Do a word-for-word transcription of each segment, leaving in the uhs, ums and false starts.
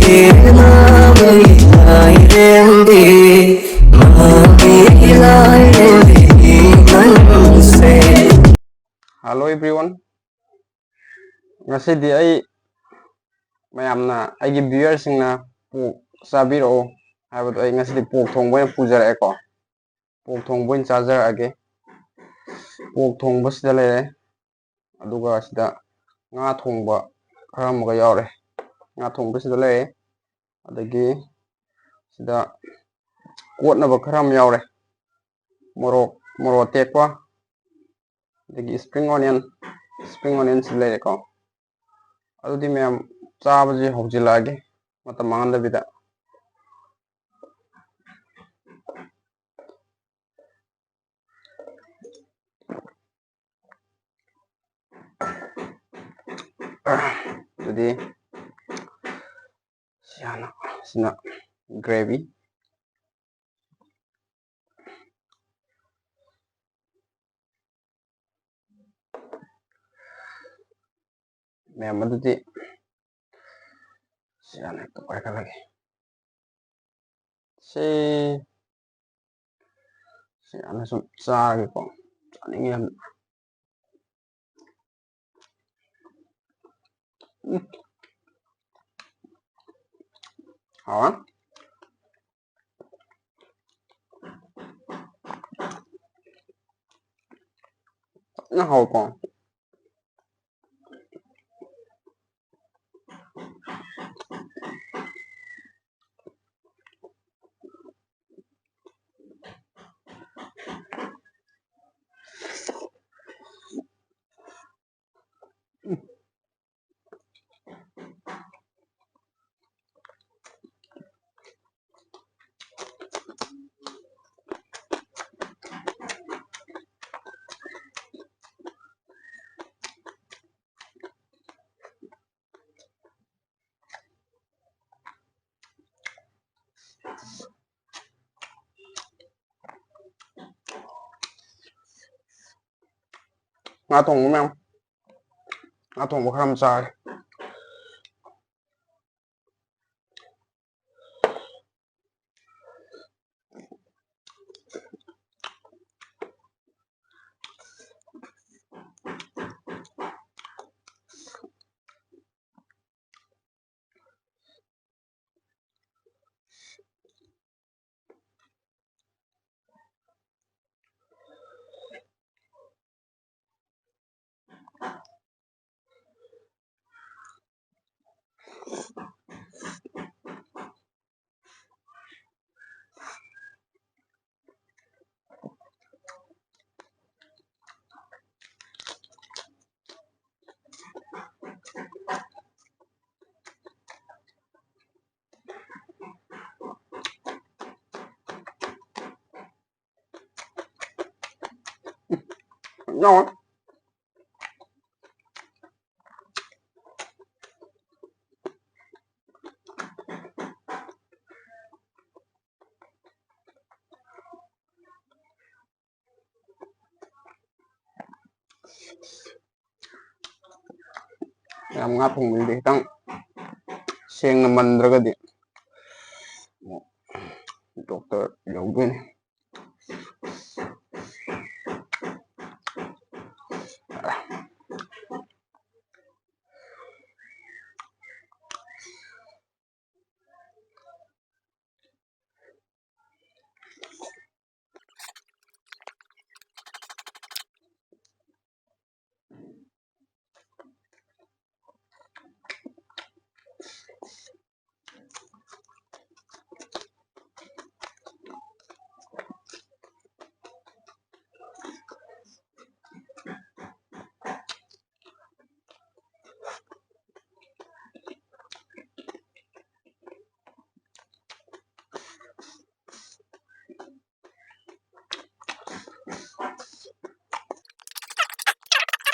ꯏꯔꯦꯝꯕꯤ, ꯃꯥꯒꯤ ꯂꯥꯏꯔꯦꯝꯕꯤ, ꯃꯥꯒꯤ ꯂꯥꯏꯔꯦꯝꯕꯤ ꯅꯪꯁꯦ꯫ Hello everyone, ꯉꯁꯤꯗꯤ ꯑꯩ ꯃꯌꯥꯝꯅ, ꯑꯩꯒꯤ viewerꯁꯤꯡꯅ pork ꯆꯥꯕꯤꯔꯛꯑꯣ ꯍꯥꯏꯕꯗꯣ, ꯑꯩ ꯉꯁꯤꯗꯤ pork ꯊꯣꯡꯕ ꯑꯣꯏꯅ ꯄꯨꯖꯔꯛꯑꯦꯀꯣ꯫ Pork ꯊꯣꯡꯕ ꯑꯣꯏꯅ ꯆꯥꯖꯔꯛꯑꯒꯦ꯫ Pork ꯊꯣꯡꯕꯁꯤꯗ ꯂꯩꯔꯦ, ꯑꯗꯨꯒ ꯁꯤꯗ ꯉꯥ ꯊꯣꯡꯕ ꯈꯔ ꯑꯃꯒ ꯌꯥꯎꯔꯦ꯫ ꯉꯥ ꯊꯣꯡꯕꯁꯤꯗ ꯂꯩꯔꯦ, ꯑꯗꯒꯤ ꯁꯤꯗ ꯀꯣꯠꯅꯕ ꯈꯔ ꯑꯃ ꯌꯥꯎꯔꯦ꯫ ꯃꯣꯔꯣꯛ, ꯃꯣꯔꯣꯛ ꯑꯇꯦꯛꯄ, ꯑꯗꯒꯤ spring onion, spring onionꯁꯤ ꯂꯩꯔꯦꯀꯣ꯫ ꯑꯗꯨꯗꯤ ꯃꯌꯥꯝ, ꯆꯥꯕꯁꯦ ꯍꯧꯖꯤꯜꯂꯛꯑꯒꯦ, ꯃꯇꯝ ꯃꯥꯡꯍꯟꯗꯕꯤꯗ꯫ ꯑꯗꯨꯗꯤ ꯁꯤ ꯍꯥꯟꯅ, ꯁꯤꯅ gravy꯫ ꯃꯌꯥꯝ, ꯑꯗꯨꯗꯤ ꯁꯤ ꯍꯥꯟꯅ ꯍꯦꯛꯇ ꯄꯥꯏꯈꯠꯂꯒꯦ꯫ ꯁꯤ, ꯁꯤ ꯍꯥꯟꯅ ꯁꯨꯝ ꯆꯥꯔꯒꯦꯀꯣ꯫ ꯆꯥꯅꯤꯡꯉꯦ ꯌꯥꯝꯅ꯫ ꯎꯝ꯫ ꯍꯥꯎꯔꯦ꯫ ꯐꯖꯅ ꯍꯥꯎꯋꯤꯀꯣ꯫ ꯉꯥ ꯊꯣꯡꯕ ꯃꯌꯥꯝ, ꯉꯥ ꯊꯣꯡꯕ ꯈꯔ ꯑꯃ ꯆꯥꯔꯦ꯫ ꯌꯥꯎꯋꯦ꯫ ꯌꯥꯝ ꯉꯥ ꯊꯣꯡꯕꯗꯨꯗꯤ ꯈꯤꯇꯪ ꯁꯦꯡꯅ ꯃꯟꯗ꯭ꯔꯒꯗꯤ ꯗꯣꯛꯇꯔ ꯌꯧꯗꯣꯏꯅꯤ꯫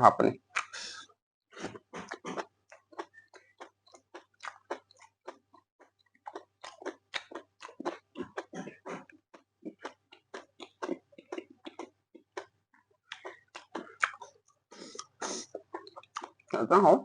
ꯍꯥꯞꯄꯅꯤ꯫ ꯉꯥꯛꯇꯪ ꯍꯥꯎ꯫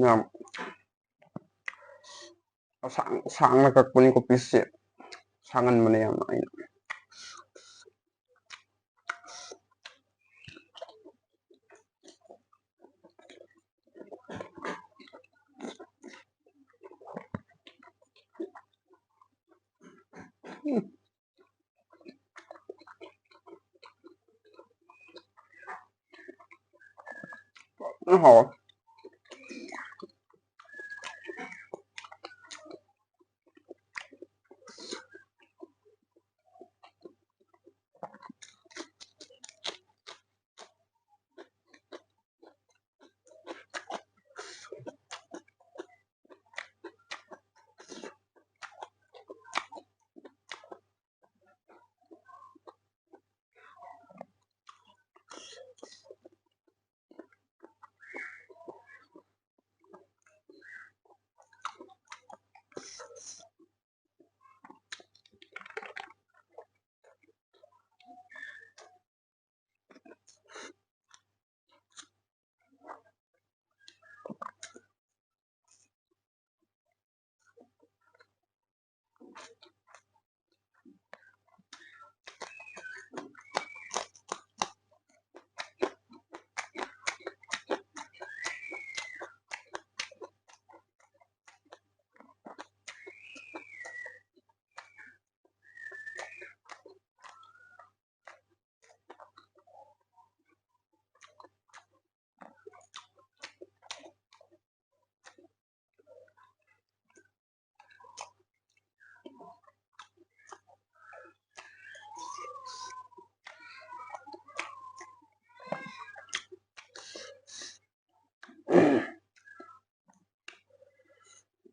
ꯌꯥꯝ ꯁꯥꯡ-, ꯁꯥꯡꯅ ꯀꯛꯄꯅꯤꯀꯣ ꯄꯤꯁꯁꯦ꯫ ꯁꯥꯡꯍꯟꯕꯅꯦ ꯌꯥꯝꯅ ꯑꯩꯅ꯫ ꯎꯝ, ꯍꯥꯎꯋꯦ꯫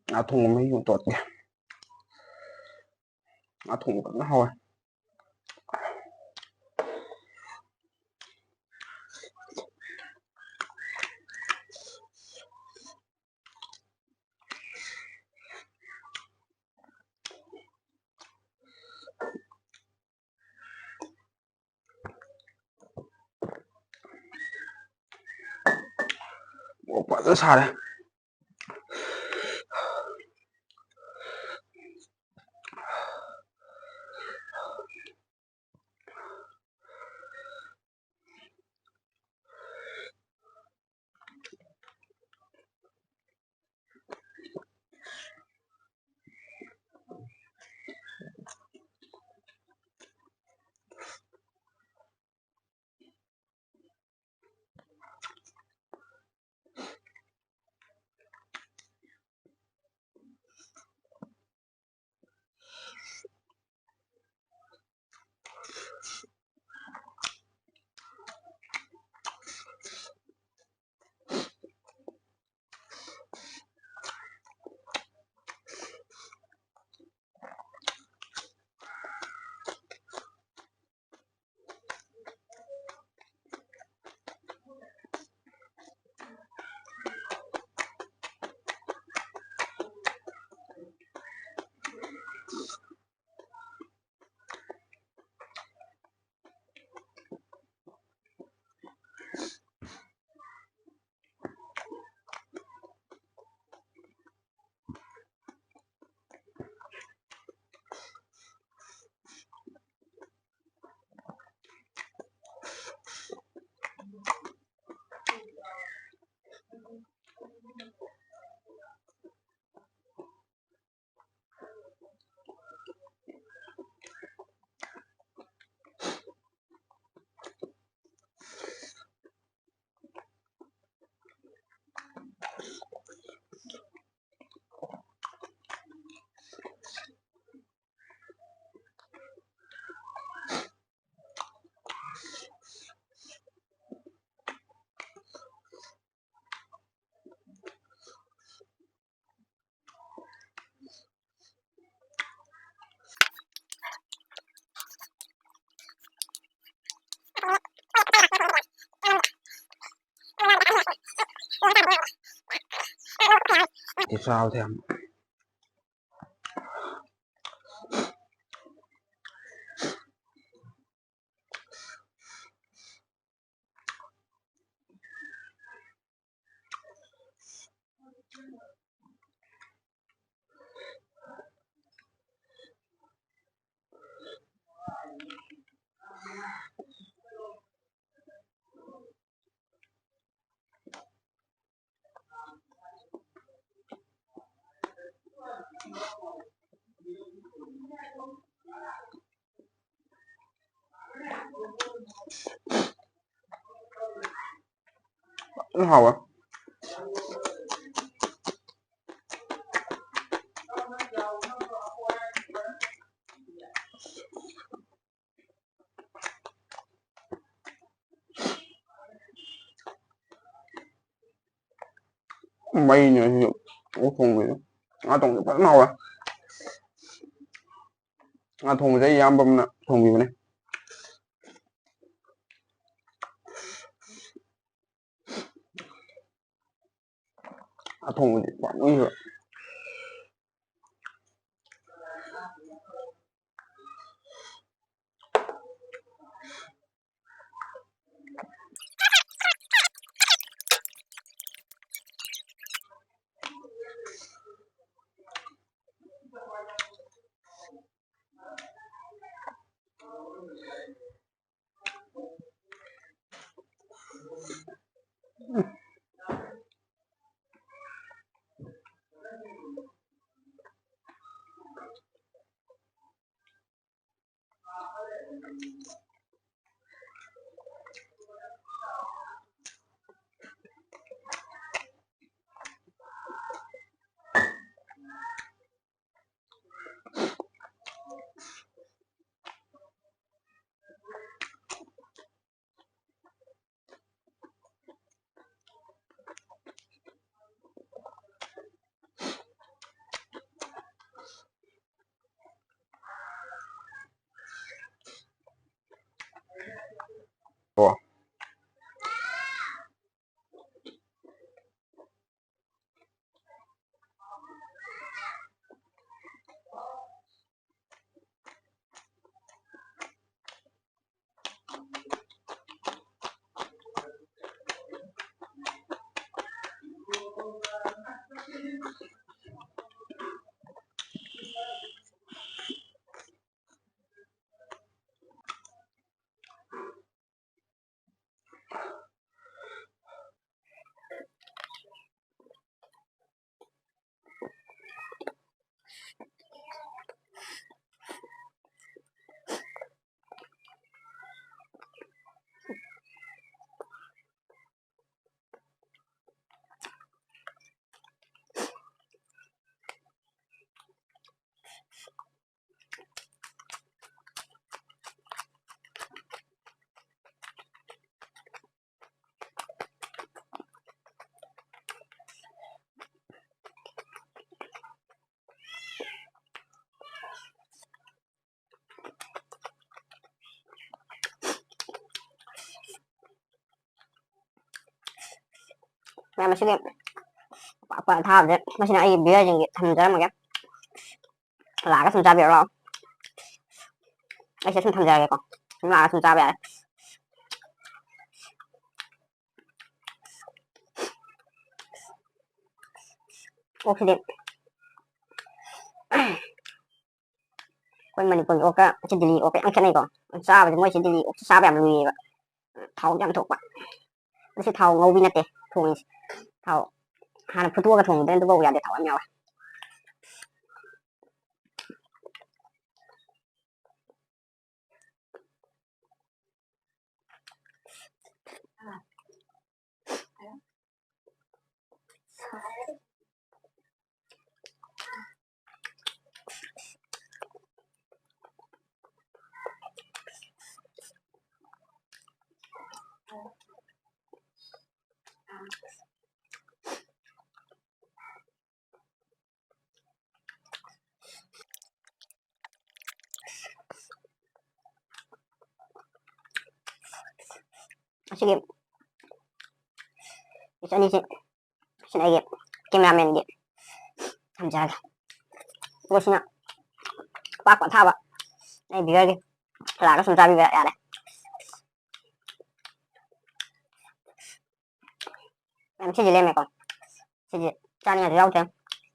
ꯉꯥ ꯊꯣꯡꯕ ꯃꯍꯤ ꯑꯃ ꯇꯣꯠꯀꯦ꯫ ꯉꯥ ꯊꯣꯡꯕ ꯐꯖꯅ ꯍꯥꯎꯋꯦ꯫ ꯃꯣꯔꯣꯛ ꯐꯖꯅ ꯁꯥꯔꯦ꯫ ꯆꯥꯕꯗ ꯌꯥꯝ ꯐꯖꯅ ꯍꯥꯎꯋꯦ꯫ ꯃꯩꯅꯦ ꯑꯁꯤꯁꯨ꯫ ꯑꯣꯛ ꯊꯣꯡꯕꯁꯦ꯫ ꯉꯥ ꯊꯣꯡꯕꯁꯦ ꯐꯖꯅ ꯍꯥꯎꯋꯦ꯫ ꯉꯥ ꯊꯣꯡꯕꯁꯦ ꯑꯩ ꯏꯌꯥꯝꯕ ꯑꯃꯅ ꯊꯣꯡꯕꯤꯕꯅꯦ꯫ ꯉꯥ ꯊꯣꯡꯕꯁꯦ ꯄꯥꯝꯃꯨꯏꯕ꯫ ꯃꯌꯥꯝ ꯑꯁꯤꯒꯤ ꯄꯥꯛ ꯄꯥꯛ ꯊꯥꯕꯁꯦ ꯃꯁꯤꯅ ꯑꯩꯒꯤ viewerꯁꯤꯡꯒꯤ ꯊꯝꯖꯔꯝꯃꯒꯦ꯫ ꯂꯥꯛꯑꯒ ꯁꯨꯝ ꯆꯥꯕꯤꯔꯣ꯫ ꯑꯩꯁꯦ ꯁꯨꯝ ꯊꯝꯖꯔꯒꯦꯀꯣ꯫ ꯁꯨꯝ ꯂꯥꯛꯑꯒ ꯁꯨꯝ ꯆꯥꯕ ꯌꯥꯔꯦ꯫ ꯑꯣꯛꯁꯤꯗꯤ ꯑꯩꯈꯣꯏ ꯃꯅꯤꯄꯨꯔꯒꯤ ꯑꯣꯛꯀ ꯁꯤ ꯗꯤꯜꯂꯤ ꯑꯣꯛꯀ ꯌꯥꯝ ꯈꯦꯠꯅꯩꯀꯣ꯫ ꯆꯥꯕꯁꯦ ꯃꯣꯏꯁꯤ ꯗꯤꯜꯂꯤ ꯑꯣꯛꯁꯤ ꯆꯥꯕ ꯌꯥꯝ ꯂꯨꯏꯌꯦꯕ꯫ ꯊꯥꯎ ꯌꯥꯝ ꯊꯣꯛꯄ꯫ ꯃꯁꯤ ꯊꯥꯎ ꯉꯧꯕꯤ ꯅꯠꯇꯦ ꯊꯣꯡꯉꯤꯁꯦ꯫ ꯊꯥꯎ ꯍꯥꯟꯅ ꯐꯨꯠꯇꯣꯛꯑꯒ ꯊꯣꯡꯕꯗꯨꯅ ꯑꯗꯨꯐꯥꯎ ꯌꯥꯗꯦ, ꯊꯥꯎ ꯌꯥꯝ ꯌꯥꯎꯋꯦ꯫ ꯑꯁꯤꯒꯤ piece ꯑꯅꯤꯁꯤ, ꯁꯤꯅ ꯑꯩꯒꯤ cameramanꯒꯤ ꯊꯝꯖꯔꯒꯦ꯫ ꯑꯗꯨꯒ ꯁꯤꯅ ꯑꯄꯥꯛꯄ ꯑꯊꯥꯕ, ꯑꯩ viewerꯒꯤ ꯂꯥꯛꯑꯒ ꯁꯨꯝ ꯆꯥꯕꯤꯕ ꯌꯥꯔꯦ꯫ ꯃꯌꯥꯝ ꯁꯤꯁꯦ ꯂꯦꯝꯃꯦꯀꯣ꯫ ꯁꯤꯁꯦ ꯆꯥꯅꯤꯡꯉꯥꯏꯁꯨ ꯌꯥꯎꯗ꯭ꯔꯦ꯫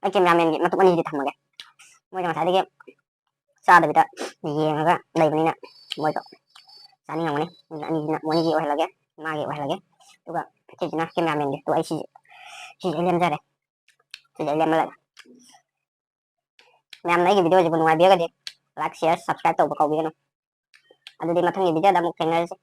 ꯑꯩ cameramanꯒꯤ ꯃꯇꯨꯞ ꯑꯅꯤꯁꯤꯗꯤ ꯊꯝꯃꯒꯦ꯫ ꯃꯣꯏꯁꯦ ꯉꯁꯥꯏꯗꯒꯤ ꯆꯥꯗꯕꯤꯗ ꯌꯦꯡꯉꯒ ꯂꯩꯕꯅꯤꯅ ꯃꯣꯏꯗꯣ ꯆꯥꯅꯤꯡꯉꯝꯒꯅꯤ꯫ ꯑꯗꯨꯅ ꯑꯅꯤꯁꯤꯅ ꯃꯣꯏꯒꯤ ꯑꯣꯏꯍꯜꯂꯒꯦ, ꯃꯥꯒꯤ ꯑꯣꯏꯍꯜꯂꯒꯦ꯫ ꯑꯗꯨꯒ ꯁꯤꯁꯤꯅ cameramanꯒꯤ꯫ ꯑꯗꯨꯒ ꯑꯩ ꯁꯤꯁꯦ, ꯁꯤꯁꯦ ꯑꯩ ꯂꯦꯝꯖꯔꯦ꯫ ꯁꯤꯁꯦ ꯑꯩ ꯂꯦꯝꯍꯜꯂꯒꯦ꯫ ꯃꯌꯥꯝꯅ ꯑꯩꯒꯤ videoꯁꯤꯕꯨ ꯅꯨꯡꯉꯥꯏꯕꯤꯔꯒꯗꯤ like, share, subscribe ꯇꯧꯕ ꯀꯥꯎꯕꯤꯒꯅꯨ꯫ ꯑꯗꯨꯗꯤ ꯃꯊꯪꯒꯤ videoꯗ ꯑꯃꯨꯛ ꯊꯦꯡꯅꯔꯁꯤ꯫